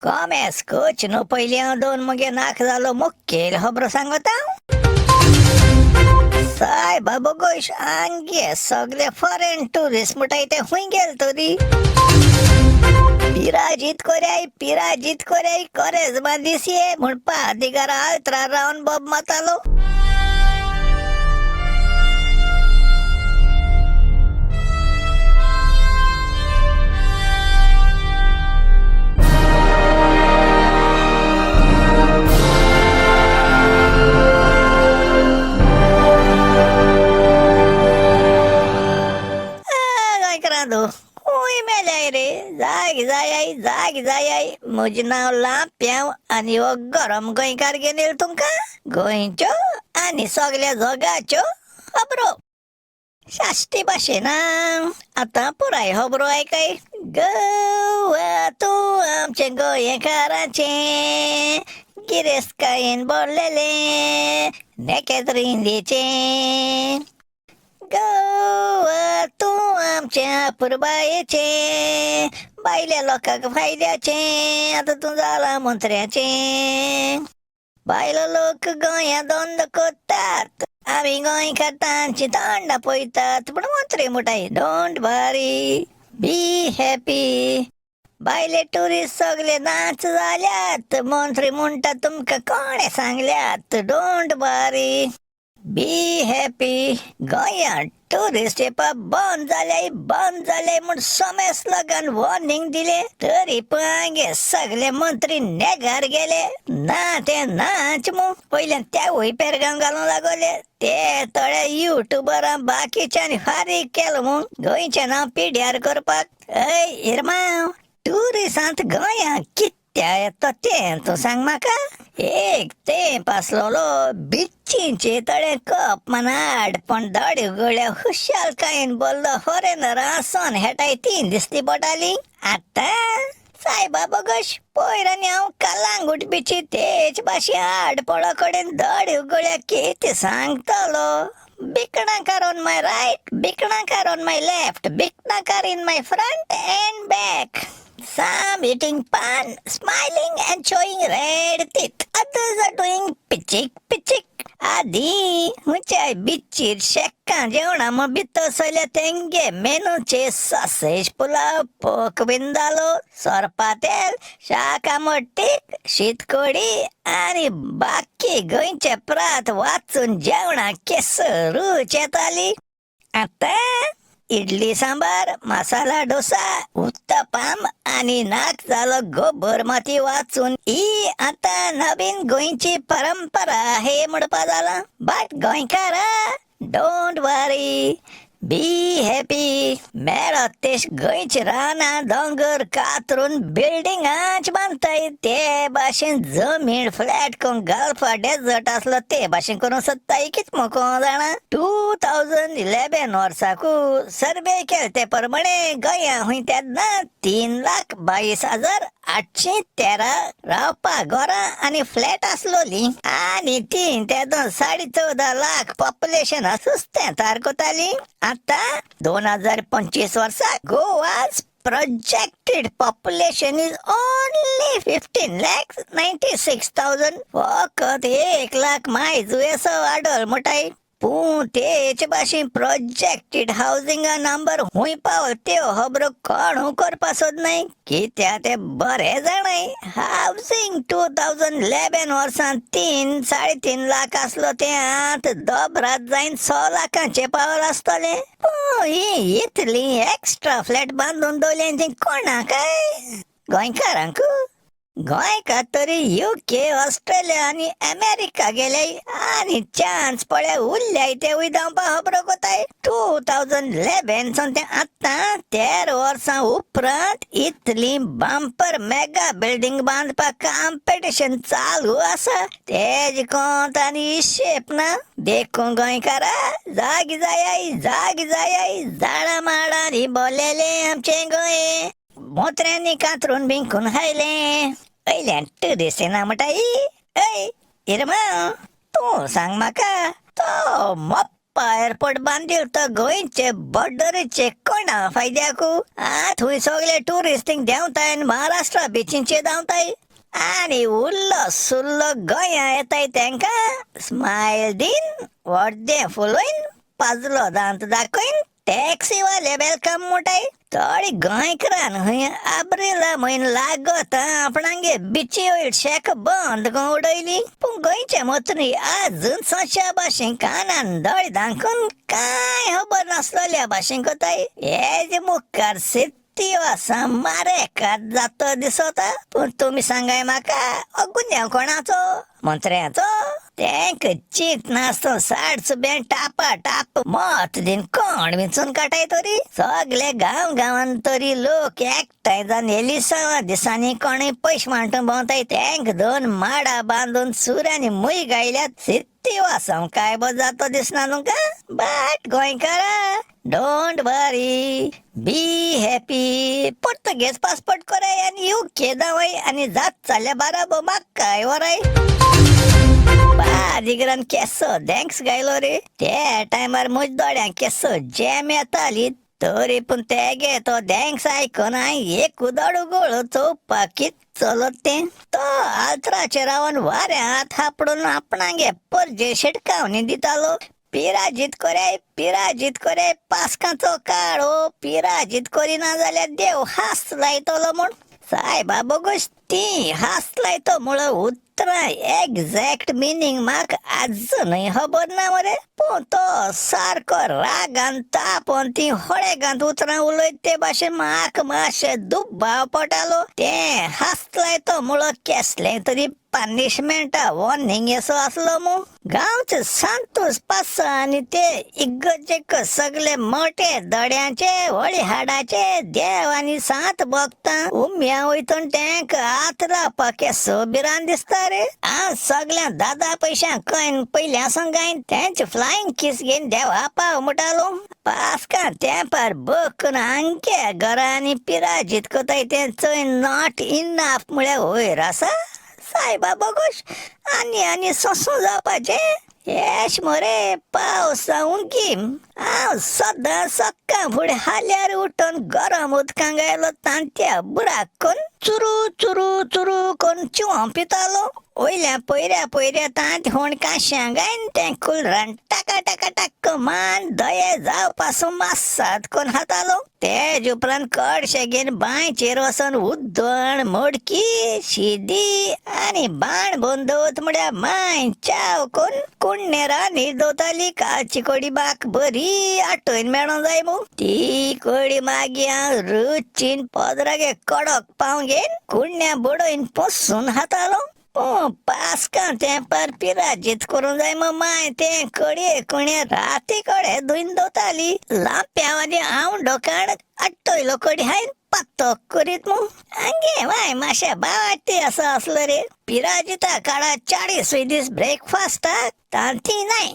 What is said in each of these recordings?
कॉमेस coach न्हू पयलीं हांव दोन मुगे नाक जालो मुखेल खबरो सांगता. सायबा बोगोश आंगे सगळे फॉरेन टुरिस्ट म्हणटाय ते खंय गेले तरी? पिराजीत कोऱ्याय पिराजीत कोऱ्याय कोरेजमा दिसये म्हणपा दिगार आल्त्रा रावन बोब मातालो. गोंयकारांनो खूंय मेल्याय रे, जाग जायाय जाग जायाय. म्हजें नांव लांप्यांव आनी हो गरम गोंयकार घेवन येयला तुमकां गोंयच्यो आनी सगल्या जगाच्यो खबरो साश्टी भाशेन. आतां पुराय खबरो आयकाय. गोवा तूं आमचें गोंयकाराचें, गिरेस्तकायेन भरलेलें नेकेत्रिंदेचें. गोवा तूं आमचें अपुरबायेचें, भायल्या लोकांक फायद्याचें, आतां तूं जालां मंत्र्याचें. भायलो लोक गोंया धंदो करतात, आमी गोंयकार तांची तोंडां पळयतात, पूण मंत्री म्हणटाय don't worry be happy. भायले टुरिस्ट सगळे नाच जाल्यात, मंत्री म्हणटा तुमकां कोणें सांगल्यात don't worry be happy. गोंयांत टुरिस्ट येवपाक बंद जाले बंद जाले म्हूण समेस लोकांक वॉर्निंग दिलें, तरी पण हांगे सगळे मंत्री नेगार गेले. ना ते नाच मू पयल्यान तेवूय पेरगांव घालूंक लागले. ते थोडे युट्युबरां बाकीच्यांनी फारीक केलो म्हूण गोंयचें नांव पिड्यार करपाक. अय इरमांव, टुरिस्टांत गोंयांत कित्या येता तें तूं सांग म्हाका. एक तेंप आसलेलो बिच्चींचे तळे कप मनाड पण दाडी गळ्या खुशालकायेन बोल्लो फॉरेनर आसोन हेटाय तीन दिसती पडटाली. आतां सायबा बगश पयर आनी हांव कलांगूट बिची तेच भाशेन आडपळो कडेन दाडी गळ्या कितें सांगतलो. बिकणाकार ऑन my right, बिकणाकार on my left, बिकणाकार in my front and back. Some eating pan, smiling and showing red teeth. Others are doing pichik pichik. आदी खंयच्याय बिचीर शेकां जेवणां म्हूण भितर सरल्या तेंगे मेनूचे सॉसेज पुलाव, पोक विंदालो, सोरपातेल, शाका मट्टीक, शीतकोडी आनी बाकी गोंयचे प्रात वाचून जेवणाक केसो रूच येताली. आतां इडली सांबार, मसाला डोसा, उत्तपाम आनी नाक जालो गोबर माती वाचून ही आतां नवीन गोंयची परंपरा हे म्हणपा जालां. बट गोंयकारा don't worry be happy. मेळत तेश गोंयची रानां दोंगर कातरून बिल्डिंगांच बांदताय. ते भाशेन जमीन फ्लॅट करून घालपा डेजर्ट आसलो ते भाशेन करूंक सोदताय कितें म्हूण कोण जाणा. 2011 वर्साकू सर्वे केले ते प्रमाणे गोंया खंय तेन्ना 3,22,813 रावपाक घरां आनी फ्लॅट आसलोली आनी तीन तेदोन 14.5 लाख पॉप्युलेशन सुस्तें तयार करताली. आतां 2025 वर्सा Goa's projected population is only 15,96,000. फकत 1 लाख मायजुवेसो वाडोल म्हणटाय. पूण तेच भाशेन प्रोजेक्टेड हावजिंगा नंबर खूंय पावल त्यो खबरो कोण करपा सोदनाय. कित्याक ते बरें जाणाय हावजिंग 2011 वर्सां 3 3.5 लाख आसलो तें आतां दोबरात जायन 6 लाखांचे पावल आसतलें. पूण ही इतली एक्स्ट्रा फ्लॅट बांदून दवरल्या ती कोणाक काय? गोंयकारांक? गोंयकार तरी युके, ऑस्ट्रेलिया आनी अमेरिका गेले आनी चान्स पळय उरल्याय तेवूय धांवपा खबरो कोताय. 2011 सावन ते आतां 13 वर्सां उपरांत इतली बंपर मेगा बिल्डींग बांदपाक कॉम्पिटिशन चालू आसा. तेज कोंत आनी हिशेप ना. देखून गोंयकारा जाग जायाय जाग जायाय. झाडां माडांनी भरलेलें आमचें गोंय मोत्र्यांनी कातरून बिंकून खायलें. वयल्यान टुरिस्ट येना म्हणटाय. अय इरमांव, तूं सांग म्हाका तो मोप मोपा एअरपोर्ट बांदील तो गोंयचे बॉर्डरीचे कोणा फायद्याकू? आ थंय सगळे टुरिस्ट थिंग देंवताय आनी महाराष्ट्रा बिचींचे धांवताय आनी उरलो सुल्लो गोंया येताय तेंकां स्मायल दीन वर्दें फुलोयन पाजलो दांत दाखयन टॅक्सीवाले welcome म्हणटाय. थोडी गोंयकारान हय आब्रिला म्हयनो लागत आपणागे बिची वयर शेक बंद करून उडयली. पूण गोंयचे मंत्री आजून सोंश्या भाशेन कानान दोळे धांकून कांय खबर नासलेल्या भाशेन कोताय. हेजे मुखार सित्ती आसा मारेकात जातो दिसता. पूण तुमी सांगाय म्हाका हो गुन्यांव कोणाचो? मंत्र्याचो? तेंक चीत नासतो साठ सुब्यान टापा टाप मत दिन कोण विंचून काटाय तरी? सगळे गांव गांवान तरी लोक एकठांय जावन एलिसांवा दिसांनी कोणूय पयशे वांटून भोंवताय. तेंक दोन माडा बांदून सुऱ्यांनी मूय गायल्यात सित्ती वासम काय बो जातो दिसना तुमकां? बट गोंयकारा don't worry, be happy. Portuguese passport कराय आनी युके दावय आनी जात जाल्या बाराबो म्हाकाय व्हराय. बादिगरान केसो thanks गायलो रे. त्या टायमार म्हज दोळ्यांक केसो जॅम येताली तरी पूण तेगे तो thanks आयकून हांवें एक उदड उगळ चोवपाक कित चलत तें. तो आल्त्राचेर रावन वाऱ्यांत हापडून आपणागे परजे शिटकावणी दितालो. पिराजीत कोराय पिराजीत कोराय पास्कांचो काळ हो पिराजीत करिना जाल्यार देव हास लायतलो म्हूण. सायबा बोगोश ती हास लायतो म्हळो उतरां एग्जॅक्ट मिनींग म्हाका आजुनूय खबर ना मरे. पूण तो सारको रागान तापोन ती होळेगांत उतरां उलयत ते भाशेन म्हाका मातशें दुबाव पडटालो. तें हास लायतो म्हळो केसलें तरी पनिशमेंटा वॉर्निंग येसो आसलो मू. गांवचे सांतूस पासा आनी ते इगर्जेक सगळे मोठे दड्यांचे व्हडी हाडाचे देव आनी सात भक्तां उम्या वयतून तेंक हात लावपाक केसो भिरांत दिसता रे. हांव सगळ्या दादा पयशांक कयन पयल्या सांगायन तेंचे फ्लायिंग किस घेवन देवा पाव म्हणटालो. पास्कां तेंपार बकून आमच्या घरांनी पिराजीत कोताय तें चोय not enough म्हळ्यार वयर आसा सायबा बोगोश आनी आनी सोंसूं जावपाचें. येश मरे पावस जावं हांव सदां सक्कां फुडें हाल्यार उठून गरम उदकां गायलो तांत्या बुराक करून चुरू चुरू चुरू करून चिंवों पितालो. वयल्या पयऱ्या पयऱ्या तांत होण कांश्यां गायन तें कुलरान टाका टाका टाक मान दये जावपासून मासात करून खातालो. तेज उपरांत कडशे घेवन बांयचेर वचून उद्दण मोडकी शिदी आनी बाण बंद दवरत म्हळ्यार मांय च्याव करून कुण्णे रांदीर दवरताली. कालची कोडी बाक बरी आटोवन मेळों जाय मू. ती कोडी मागीर हांव रुचीन पदरागे कडक पाव घेवन कुण्ण्या बडोवन पोसून खातालो. पूण पास्कां तेंपार पिराजीत करूंक जाय मग माय तें कडये कुण्या राती कडेन धुयन दवरताली. लांप्यांव आनी हांव डोकाण आट्टयलो कडी हांवें पात्तो करीत मू. आंगे माय मातशें बावाटी असो आसलो रे. पिराजिता काळा 40 दीस ब्रेकफास्टाक तांती नाय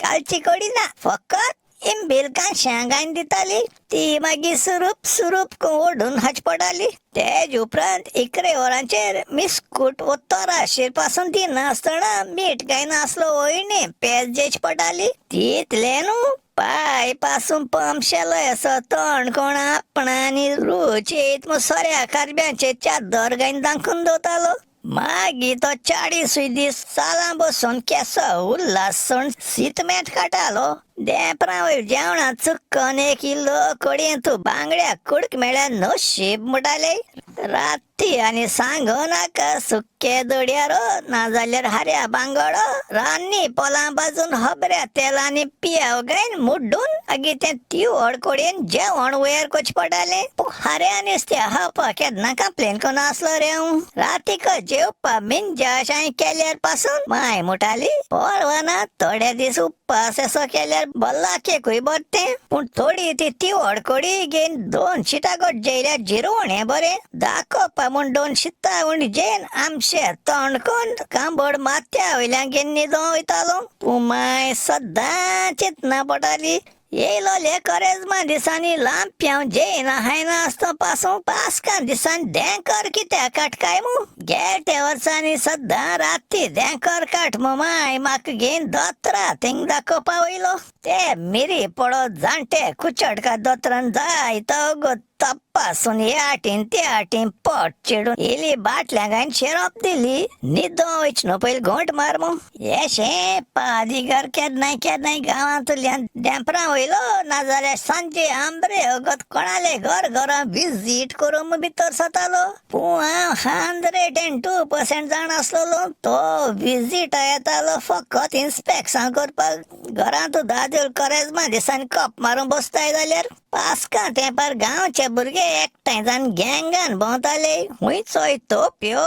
कालची कडी ना फकत इम्बील कांश्यां गायन दिताली. ती मागीर सुरूप सुरूप ओडून हाच पडटाली. तेज उपरांत 11 वरांचेर मिस्कूट तोराशेर पासून दिनासतना मीठ गायनासलो वयणी पेज जेच पडटाली. तितलें न्हू पांय पासून पंपशेलो असो तोंड कोण आपणानी रूच येयत म्हूण सोऱ्या खारब्यांचे चादर गायन दाखून दवरतालो. मागीर तो 40 दीस सालां बसून केसो उल्हासण शीत मेट काडटालो. देंपरा वयर जेवणां चुक्कन एक इल्लो कडयेंत बांगड्या कुडक मेळ्ळ्यार नशीब म्हणटाले. राती आनी सांगो नाका सुके दोडयारो नाजाल्यार हाऱ्या बांगडो रान्नी पोलां बाजून हबऱ्या तेलांनी पियाव गायन मुड्डून मागीर तें तिवड कोडयेन जेवण वयर कोच पडटालें. पूण हाऱ्या नुस्त्या खावपाक केन्ना कंप्लेन करून आसलो रे हांव. रातीक जेवपा मिंजा हांवें केल्यार पासून माय म्हणटाली परवाना थोडे दीस उपास असो केल्यार बल्लाकेकूय बरें तें. पूण थोडी ती तिवड कोडी घेवन 2 शितां गोट जेयल्यार जिरवणें बरें दाखोवपा म्हूण 2 शितां उण जेवन आमशें तोंड करून कांबड माथ्या वयल्यान घेवन न्हिदों वयतालो. पूण माय सदां चिंतना पडटाली. येयलोले करेजमा दिसांनी लांप्यांव जेयना हायना आसतो पासून पासकां दिसान देंकर कित्याक काटकाय मू गेटे वर्सांनी सद्दां राती देंकर काट मू माय म्हाका घेवन दोतरा थिंग दाखोवपा वयलो ते मिरी पडो जाणटे कुचडका दोतरान जाय तो तपासून ह्या आटीन त्या आटीन पोट चिडून इली बाटल्या घायन शिरोप दिली न्हिदो वयच न्हू पयलीं घोंट मार मू येशें पादिगर केन्नाय केन्नाय गांवांतल्यान देंपरां वयलो नाजाल्यार सांजे आंब्रे अगत कोणाले घर घरां विजीट करूंक भितर सरतालो. पूण हांव 102% जाण आसलेलो तो विजीट येतालो फकत इन्स्पेक्शन करपाक. घरांत दादोळ करेजमा दिसांनी कप मारून बसताय जाल्यार पास्कां तेंपार गांवचे भुरगे एकठांय जावन गँगान भोंवताले. हुंयचोय तोपयो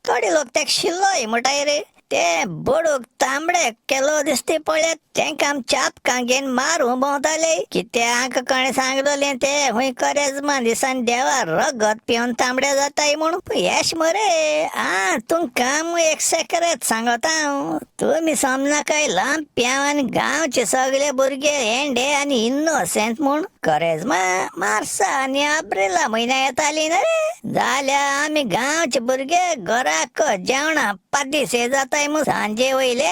थोडे लोक तेका शिल्लोय म्हणटाय रे. ते बडूक तांबडे केलो दिसती पळयत तेंकां आमी चापकां घेवन मारूंक भोंवताले. कित्याक कोणें सांगलेलें ते हुंय करेजमा दिसान देवा रगत पिवन तांबडे जाताय म्हूण. येश मरे आं तुमकां एक सेक्रेत सांगता हांव, तुमी समजनाकाय लांप्यांव आनी गांवचे सगळे भुरगे येंडे आनी इनोसेंट म्हूण. करेजमा मार्सा आनी आब्रिला म्हयन्या येताली न्हय रे, जाल्यार आमी गांवचे भुरगे घराक जेवणा पादिसे जाताय मू. सांजे वयले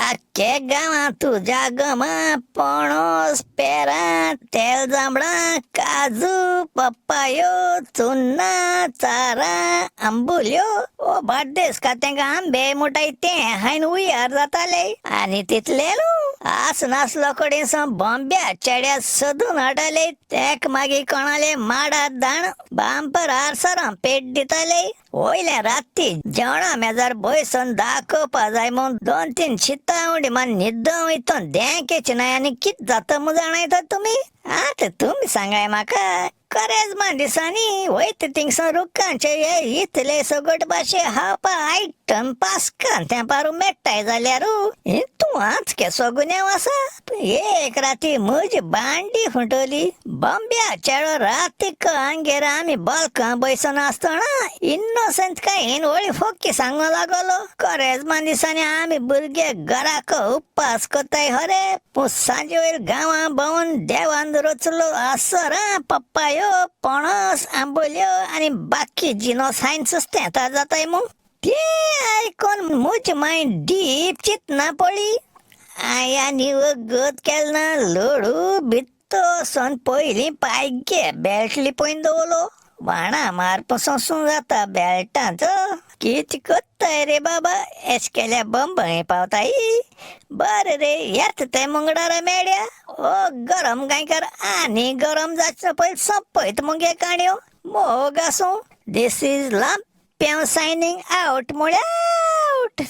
आख्खे गांवांत तुज्या गमा पणस पेरां तेल जांबळां काजू पप्पायो चुन्नां चारां आंबुल्यो ओ बार्देस का तेंका आंबे म्हणटाय ते हायन उयार जाताले. आनी तितले न्हू आस नासलो कडेन सावन बॉम्ब्या चेड्या सोदून हाडटाले. तेक मागीर कोणाले माडार दाण बांपर आरसरां पेट दिताले. वयल्या राती जेवणा मेजार बयसून दाखोवपा जाय म्हूण 2-3 शितां उडी मारून न्हिदों वयतो देंकेच नाय आनी कित जाता म्हूण जाणा तुमी. आतां तुमी सांगाय म्हाका करेजमा दिसांनी वयता थिंगसून रुखांचे हे इतले सगट भाशे खावपा आयटम पास्कां तेंपार मेळटाय जाल्यार तूं आज केसो गुन्यांव आसा. एक राती म्हजी बांडी फुटली. बॉम्ब्या चेडो रातीक आमगेर आमी बल्कां बयसून आसतना इनोसेंट काय वळी फोकी सांगूंक लागलो. करेजमा दिसांनी आमी भुरगे घराक उपास करताय हरे, पूण सांजे वयर गांवां भोंवन देवान रचलो आसर पप्पायो पणस आंबोल्यो आनी बाकी जिनोस हायन सुस्तें जाताय मू. ते आयकोन म्हजी माय डीप चिंतना पडली. हांवें आनी वगत केलें ना, लडू भितर वचोन पयलीं पायगे बेल्ट लिपोवन दवरलो. व्हाणां मारपा सोंसूं जाता बेल्टांचो. कितें करताय रे बाबा, एश केल्यार बंबय पावताय. बरें रे येता ते मंगळारा मेळया. ओ गरम गांयकार आनी गरम जावचो पयलीं सोंपयत मुगे काणयो. मोग आसूं. This is Lampiao signing out म्हळ्यार आवट.